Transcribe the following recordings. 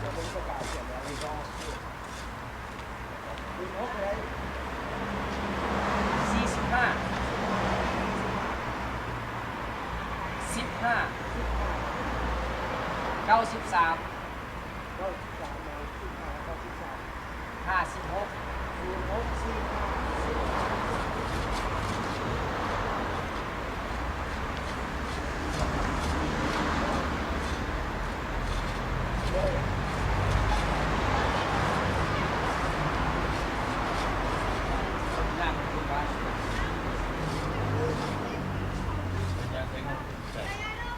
ສີ່ສິບຫ້າ ສິບຫ້າ ເກົ້າສິບສາມ ເກົ້າສິບສາມ ເກົ້າສິບສາມ ຫ້າສິບຫົກ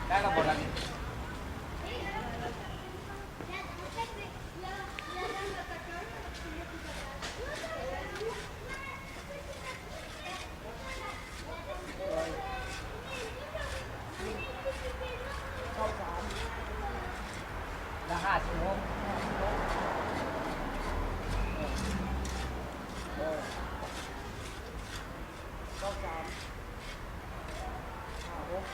ໄດ້ລະບໍ່ລະນີ້? ລະຫ້າສິບຫົກ ເກົ້າສາມ ຫ້າຫົກ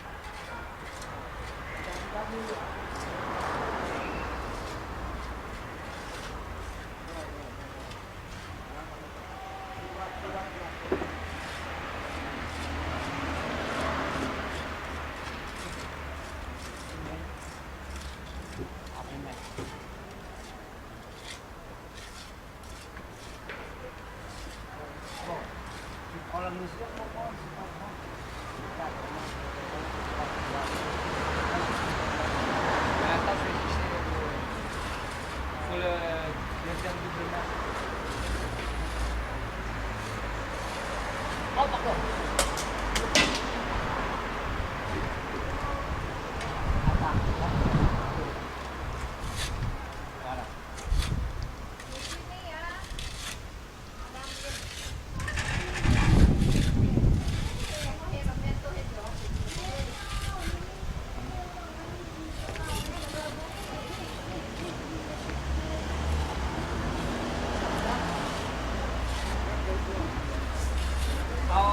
ເອົາ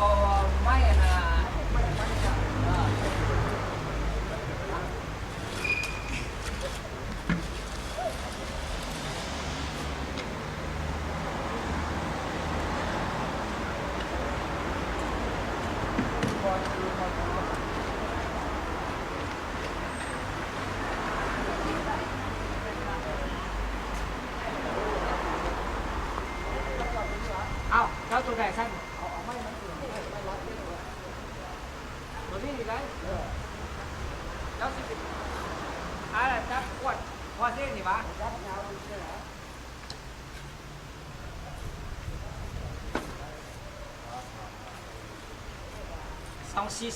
ໄມ້ອັນນ່າ ເອົາ ເຈົ້າໂຕໃດຊັ້ນ? ເອົາ ເອົາໄມ້ມາ ໄມ້ລັດນີ້ ໂຕນີ້ນີ້ໄດ໋ ເຈົ້າຊິ ອ່າ ຈັບຂວດ ຂວດເດ້ນີ້ຫວາ? ຈັບຍາວຢູ່ເຊື່ອ ສອງສີ່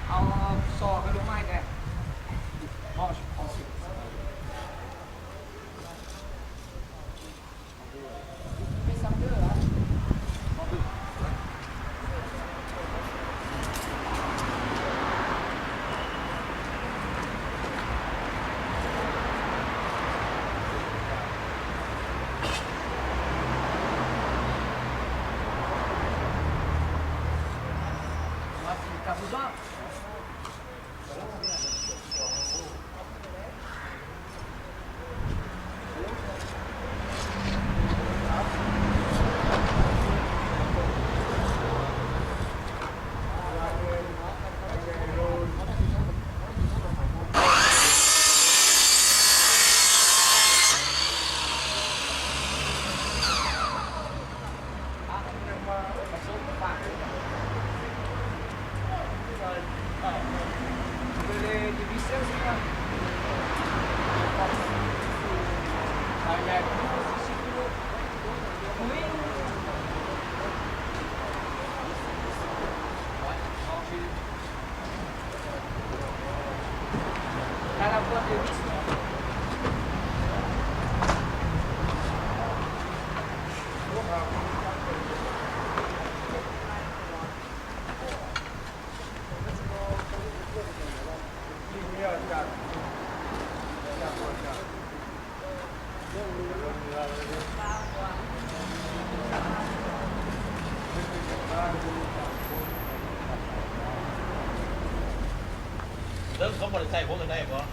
ເອົາ ເອົາ ເອົາຊໍກໃຫ້ລູກໄມ້ແດ່. ເລີ່ມເຂົາບໍ່ໄດ້ໃຊ້ຫົວກັນໄດ້ບໍ່? ຮ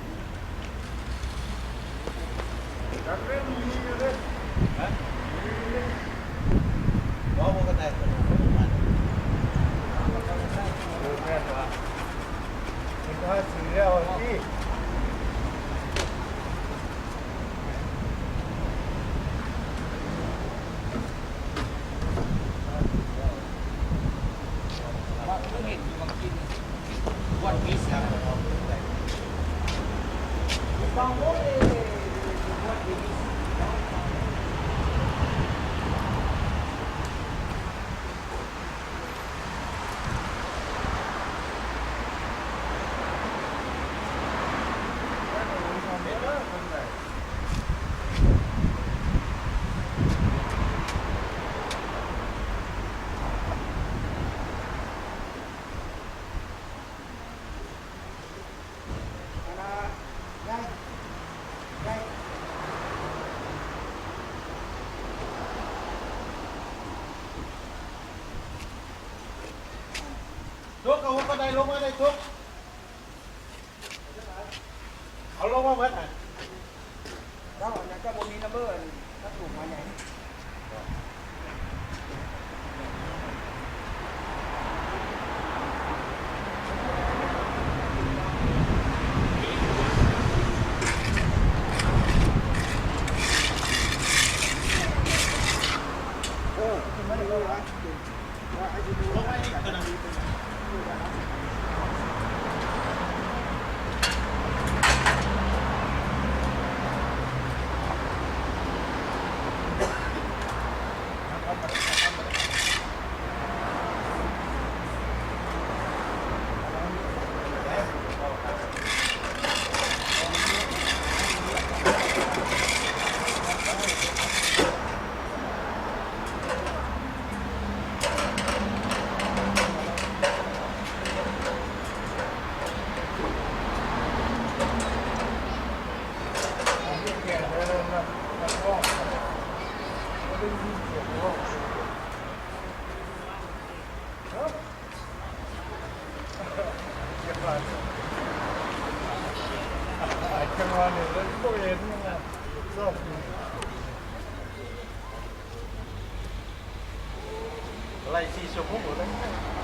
ະ? ບໍ່ ຫົວກັນໄດ້ຕົວນັ້ນ ເອີ ແມ່ນວ່າ ເຫັນວ່າຊິແລ້ວຕິ. ຕົກ ເອົາຫົວກະໄດລົງມາໄດ້ຕົກ ເອົາລົງມາເບິດຫັ້ນ. ເຈົ້າ ອັນນັ້ນເຈົ້າບໍ່ມີນຳເບີ ອັນ ກະດູກໝາໃຫຍ່. ໄລ່ສີ່ຊົ່ວໂມງແລ້ວ.